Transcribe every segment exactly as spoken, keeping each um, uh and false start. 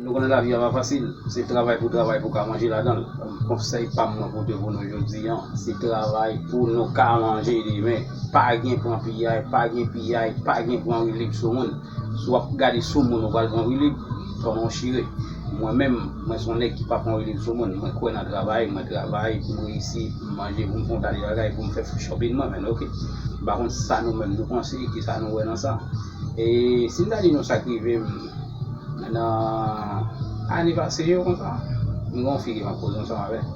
Nou konnen lavi a pa fasil, se travay pou travay pou ka manje ladan l. Konsèy pa m mwen pote pou nou jodi a, se travay pou nou ka manje demen. Pa gen pran piyay, pa gen piyay, pa gen pran rilib sou moun. Si w ap gade sou moun, ou pral pran rilib, kòman w chire. Mwen menm, mwen se yon nèg ki pa pran rilib sou moun. Mwen kwè nan travay, mwen travay pou m reyisi, pou m manje, pou m fè yon ta de bagay, pou m fè shopping mwen, men oke. M pa konn sa nou menm nou panse, ki sa nou wè nan sa. E si m ta di nou sa k rive m nan ane pase yo konsa, m gen yon fi ki m ap koze ansanm avè l.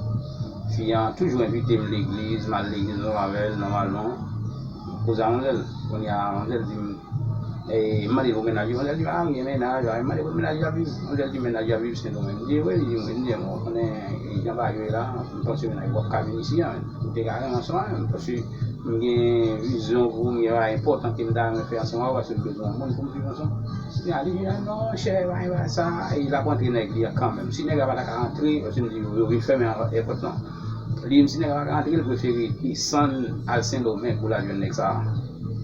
Fi an toujou envite m legliz, m al legliz ansanm avè l nòmalman. M koze a manzè l. Kounye a manzè l di m, e, m mande l pou mennaj li, manzè l di m, a, m gen mennaj, a, m mande l pou mennaj li ap viv. Manzè l di mennaj li ap viv Sendomeng. M di, wi, li di m, wi, m di, bon, ou konnen, e, jan bagay yo ye la, m panse mennaj ou ap ka vin isi a, ou te ka renmen ansanm avè m, paske m gen vizyon pou ou, m gen bagay enpòtan ke m ta renmen fè ansanm avè w, paske m bezwen yon moun pou m viv ansanm. Li di, a, li di, a, non, chè, bagay, bagay sa, e l ap rantre nèg li a kanmenm. Si nèg la pa ta ka rantre, paske m di, yo, yo vin fèmen èpòt lan. Li di m, si nèg la pa ka rantre, l prefere desann al Sendomeng pou l al jwenn nèg sa a,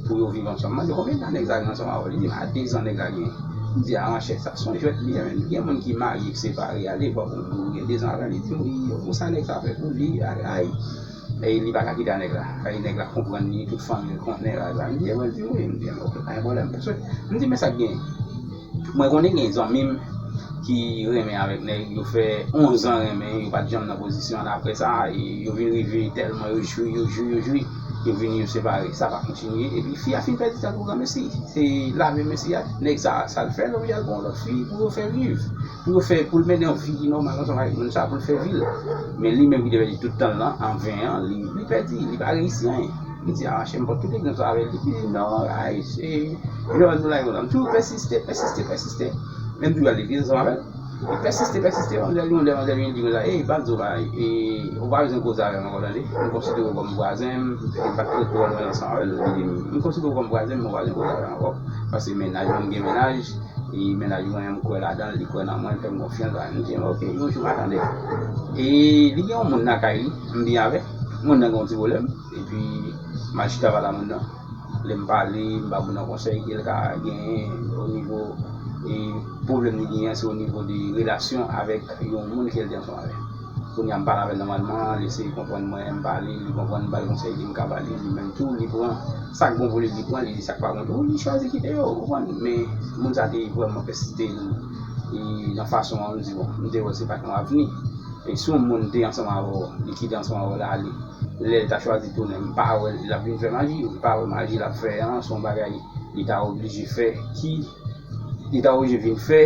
pou yo viv ansanm. M mande, konbyen tan nèg sa gen ansanm avè w? Li di m, a, dezan nèg la gen. M di, a, monchè, sa se yon jwèt li ye, men. Gen moun ki marye, ki separe, ale, pa pou moun gen dezan avè l. Li di m, wi, pou sa nèg sa fè pou li, ay, ay. E li pa ka kite a nèg la. Fè nèg la konprann li, tout fanmi l konnen bagay la. M di, e mwen di, wi, m di, ok, pa gen pwoblèm. Paske, m di, men sa k gen. Mwen konnen gen zanmi m ki renmen avèk nèg, yo fè onz an renmen, yo pa t janm nan pozisyon an. Apre sa, e, yo vin rive tèlman yo jwi, yo jwi, yo jwi, yo vini, yo separe. Sa pa kontinye. Epi fi a fin pèdi tan pou granmesi. Se lave mesi a, nèg sa, sa l fè, l oblije al pran yon lòt fi pou yo fè viv. Pou yo fè, pou l mennen yon vi ki nòmal ansanm avèk moun sa, pou l fè vi l. Men li menm ki te pèdi tout tan l lan, an ven an, li, li pèdi, li pa reyisi anyen. M di, a, monchè, m pot tout egzanp sa avè l. Li di, non, ay, se, jòl nou la, yo la. M toujou pèsiste, pèsiste, pèsiste. Men m toujou al legliz ansanm avè l. Li pèsiste, pèsiste, manzè l, yon lè, manzè l vin di konsa, ey, pa di w bagay, e, ou pa bezwen koze avè m ankò, tande. M konsidere w kòm vwazen m, m pa t rete wè mwen ansanm avè l. Li di m, m konsidere w kòm vwazen m, men w pa bezwen koze avè m ankò. Paske mennaj mwen, m gen mennaj, e mennaj mwen, m kwè ladan l, li kwè nan mwen, l fè m konfyans, bagay. M di, ok, yon jou m a tande. E li gen yon moun lakay li, m byen avè l, moun nan gen yon ti pwoblèm. Epi, m al chita pale a moun nan. Lè m pale, m ba moun nan konsèy ke l ka genyen o nivo, e pwoblèm li genyen an, se o nivo de relasyon avèk yon moun ke l te ansanm avè l. Kounye a, m pale avè l nòmalman, li eseye konprann mwen, m pale, li konprann, m ba l konsèy ke m ka ba li, li menm tou, li pran sa k bon pou li, li pran, li di sa k pa bon tou, li chwazi kite yo, ou konprann? Men, moun sa te vrèman pèsiste l, e nan fason an, m di, bon, m te wè se pa t yon avni. E si yon moun te ansanm avè w, li kite ansanm avè w la ale, lè l ta chwazi tounen, m pa wè l ap vin fè maji, m pa wè maji l ap fè an, se yon bagay li ta oblije fè, ki, li ta oblije vin fè,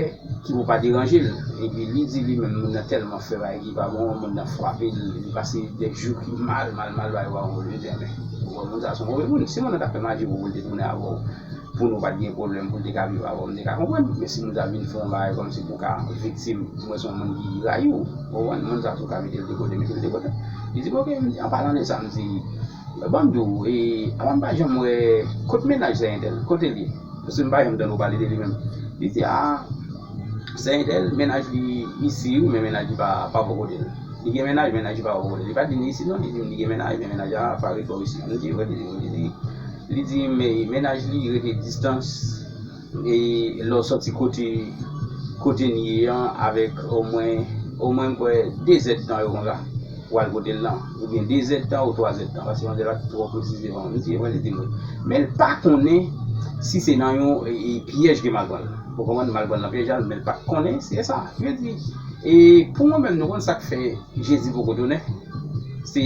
ki pou pa deranje l. Epi li di li menm, moun nan tèlman fè bagay ki pa bon, moun nan frape l, li pase de jou ki mal, mal, mal, bagay pa bon pou li, men. Ou wè, moun sa se yon move moun. Si moun nan ta fè maji pou ou, pou l te tounen avè w, pou nou pa t gen pwoblèm, pou l te ka viv avè w, m te ka konprann. Men si moun sa vin fè yon bagay kòmsi pou ka viktim, mwen se yon moun ki rayi w, ou konprann, moun sa tou ka mete l de kote, mete l de kote. Li di m, ok, m di, an palan de sa, m di, ban m di w, e, avan m pa janm wè, kot mennaj sè entèl, kote l ye? Paske m pa janm tande w pale de li menm. Li di, a, sè entèl, mennaj li isi, wi, men mennaj li pa, pa bò kote l. Li gen mennaj, mennaj li pa bò kote l. Li pa di m isi, non, li di m li gen mennaj, men mennaj la pa ret bò isi. M di, wi, li di, li di, li di, men mennaj li rete distans, e lè w sòti kote, kote n ye an, avèk omwen, omwen m kwè de zèdtan yo konsa, pou al kote l lan, oubyen de zèdtan ou twa zèdtan, paske manzè pa t twò presize ban mwen. M di, e mwen, li di m wi. Men l pa konnen si se nan yon, e, e, pyèj ke m al pran l. Ou konprann, m al pran l nan pyèj la, men l pa t konnen se sa. Yo di, e pou mwen menm, nou konn sa k fè Jezi poko tounen? Se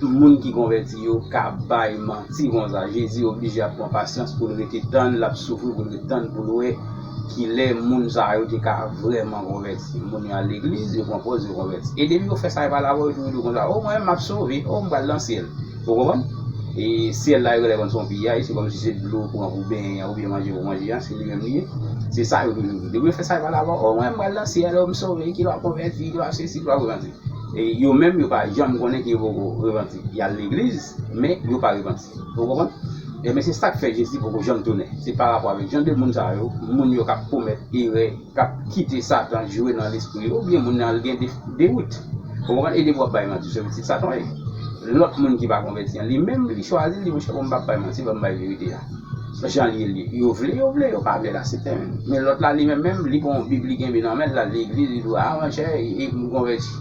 moun ki konvèti yo ka bay manti konsa. Jezi oblije ap pran pasyans pou l rete tann, l ap soufri pou l rete tann pou l wè kilè moun sa yo te ka vrèman konvèti. Moun yo al legliz, yo pran pòz, yo konvèti. E depi yo fè sa, yo pale avè w, yo toujou di w konsa, o, mwen menm m ap sove, o, m pral nan syèl. Ou konprann? E syèl la, yo genlè konn se yon piyay, se kòmsi se dlo ou pran pou benyen an, oubyen manje pou manje an, se li menm li ye. Se sa yo toujou di. Depi yo fè sa, yo pale avè w, o, mwen m pral nan syèl, o, m sove, kilè w ap konvèti, kilè w ap sesi, kilè w ap repanti. E yo menm, yo pa janm konnen ke yo poko repanti. Y al legliz, men yo pa repanti. Ou konprann? Ebyen, se sa k fè Jezi poko janm tounen. Se pa rapò avèk jan de moun sa yo, moun yo k ap komèt erè, k ap kite Satan jwe nan lespri yo, oubyen moun nan al gen de, dewout. Ou konprann? E depi w ap bay manti, se pitit Satan w ye. Lòt moun ki pa konvèti an, li menm, li chwazi, li di, monchè, bon, m p ap bay manti, ban m bay verite a. Jan li ye, li ye. Yo vle, yo vle, yo pa vle, l aksepte, men. Men lòt la, li menm, menm, li pran yon Bib, li kenbe nan men l, l al legliz, li di, a, monchè, e, e, m konvèti.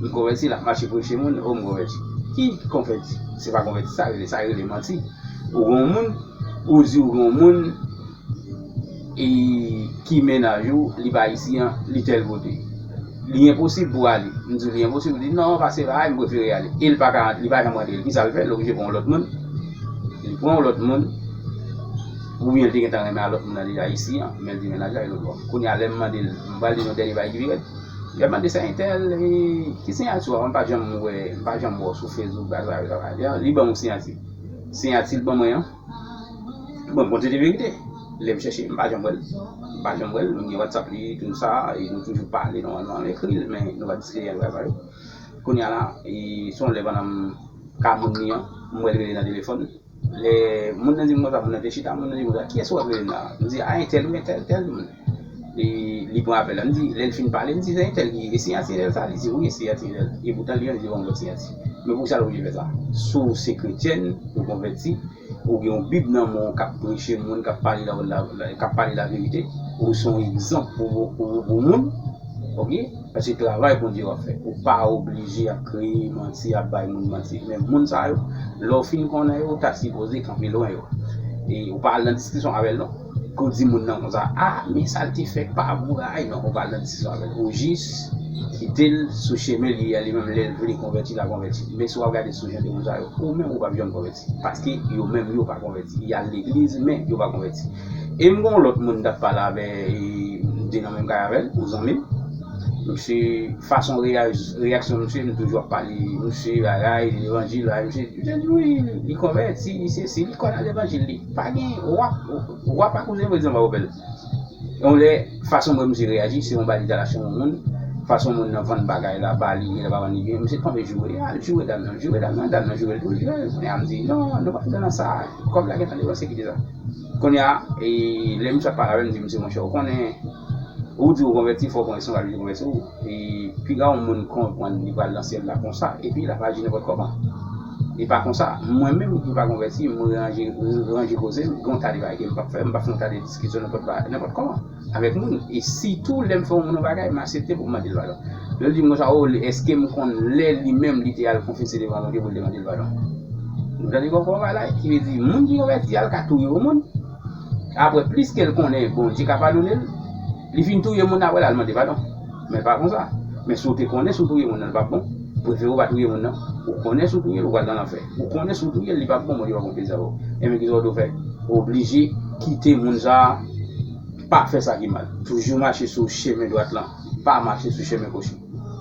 M konvèti, l ap mache preche moun, o, m konvèti. Ki konvèti? Se pa konvèti, sa rele, sa rele manti. Ou gen yon moun, ou di ou gen yon moun, e, ki mennaj ou, li pa ayisyen, li tèl kote. Li enposib pou ale. M di li enposib, li di, non, pase pa, m prefere ale. E l pa ka, li pa janm rantre. Kisa l fè? L oblije pran yon lòt moun. Li pran yon lòt moun. Oubyen l te gentan renmen a lòt moun nan deja isi an, men l di mennaj la e lòt bò. Kounye a, lè m mande l, m pral di nou dènye bagay ki pi rèd. Lè m mande sa entèl, e, ki siyati w a, m pa janm wè, m pa janm wè w sou Facebook, bagay sa yo, bagay sa yo. Li ban m yon siyati. Siyati l ban mwen an, bon, m konn se te verite. Lè m chèche, m pa janm wè l. M pa janm wè l. M gen WhatsApp li, tout sa, e nou toujou pale nòmalman, m ekri l, men nou pa diskite ann bagay sa yo. Kounye a la, e, se yon lè pandan m ka moun li an, m wè l rele nan telefòn. Lè moun nan di m konsa, moun nan te chita, moun nan di m konsa, kiyès w ap rele m la? M di, a, entèl, wi, entèl, tèl moun. Li, li pran apèl la. M di, lè l fin pale, m di, se entèl ki, e siyati entèl sa? Li di, wi, e siyati entèl. E poutan li menm, li te ban m lòt siyati. Men poukisa l oblije fè sa? Si w se kretyèn, ou konvèti, ou gen yon Bib nan men w k ap preche moun, k ap pale la, la, la, k ap pale laverite, ou se yon egzanp pou, pou, pou moun, oke? Paske travay Bondye w ap fè. Ou pa oblije ap kreye manti, ap bay moun manti. Men moun sa yo, lè w fin konnen yo, ou ta sipoze kanpe lwen yo. E ou pa al nan diskisyon avè l non. Ke w di moun nan konsa, a, men sa l te fè pa bon, ay non, ou pa al nan diskisyon avè l. Ou jis kite l sou chemen li a, li menm lè l vle konvèti, l a konvèti. Men si w ap gade sou jan de moun sa yo, ou menm ou p ap janm konvèti. Paske yo menm yo pa konvèti. Y al legliz, men yo pa konvèti. E m gen yon lòt moun m t ap pale avè, e, m te nan menm kay avè l, yon zanmi m. Misye, fason reya-, reyaksyon misye, m toujou ap pale, misye, bagay, levanjil, bagay, misye, misye di, wi, li konvèti, li sesi, li kwè nan levanjil, li pa gen, w ap, w ap akouze prezan ba opèl. Yon lè, fason mwen misye reyaji, se yon bagay li t al achte yon moun, fason moun nan vann bagay la ba li, li pa vann li byen, misye tonbe joure, al joure dam nan, joure dam nan, dam nan joure l tou, joure l, kounye a m di, non, nou pa antre nan sa, kòb la gentan depanse, kite sa. Kounye a, e, lè misye ap pale avè m, m di, misye, monchè, ou konnen, ou di ou konvèti, fò w konnen se yon bagay ki konvèti w. E piga yon moun konprann li pral nan syèl la konsa, epi l ap aji nenpòt kòman. E pa konsa, mwen menm ki pa konvèti, mwen ranje, ranje koze m, gen yon ta de bagay ke m p ap fè, m p ap fè yon ta de diskisyon nenpòt ba-, nenpòt kòman avèk moun. E sitou lè m fè yon moun yon bagay, m aksepte pou m mande l padon. Lè l di m konsa, o, èske m konn lè li menm li te al konfese devan Bondye pou l te mande l padon? Nou tande kòman bagay la ye? Ki vle di, moun ki konvèti a, l ka touye yon moun. Apre, pliske l konnen Bondye ka padone l, li fin touye moun nan, apre l al mande padon. Men l pa konsa. Men si w te konnen si w touye moun nan, l p ap bon, prefere w pa touye moun nan. Ou konnen si w touye l, ou pral nan lanfè. Ou konnen si w touye l, li p ap bon, Bondye p ap gen plezi avè w. Enben, kisa w dwe fè? Ou oblije kite moun sa a, pa fè sa ki mal. Toujou mache sou chemen dwat lan, pa mache sou chemen goch.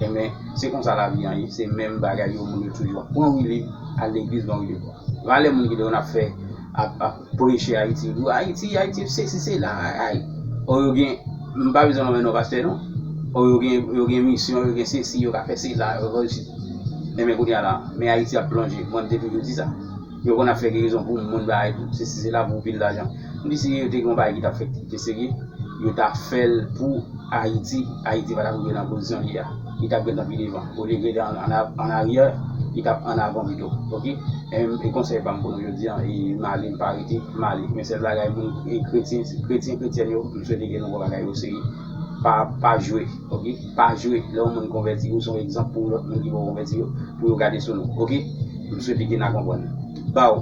Enben, se konsa lavi an ye, se menm bagay yo, moun yo toujou ap pran wili, al legliz pran wili. Valè moun ki te konn ap fè, ap, ap preche Ayiti, yo di, Ayiti, Ayiti, sesi, sela, ay, ay. O yo gen, m pa bezwen nonmen non pastè non. O yo gen, yo gen misyon, yo gen sesi, yo ka fè sela, yo ka isit. Enben kounye a la, men Ayiti ap plonje, mwen m te toujou di sa. Yo konn ap fè gerizon pou moun, bagay, tout, sesi, sela, pou pil lajan. M di si yo te gen yon bagay ki t ap fèt ki te serye, yo ta fè l pou Ayiti, Ayiti pa t ap rive nan pozisyon li a. Li t ap gentan pi devan. Olye l rete an, an, an aryè, li t ap an avan pito. Oke? E, e konsèy pa m pou nou jodi a, e m ale, m pa rete, m ale. Men sèl bagay, moun, e kretyen, kretyen, kretyèn yo, m swete ke nou pran bagay yo serye. Pa, pa jwe, oke? Pa jwe. Lè yon moun konvèti, ou se yon egzanp pou lòt moun ki poko konvèti yo, pou yo gade sou nou, oke? M swete ke n a konprann. Baw.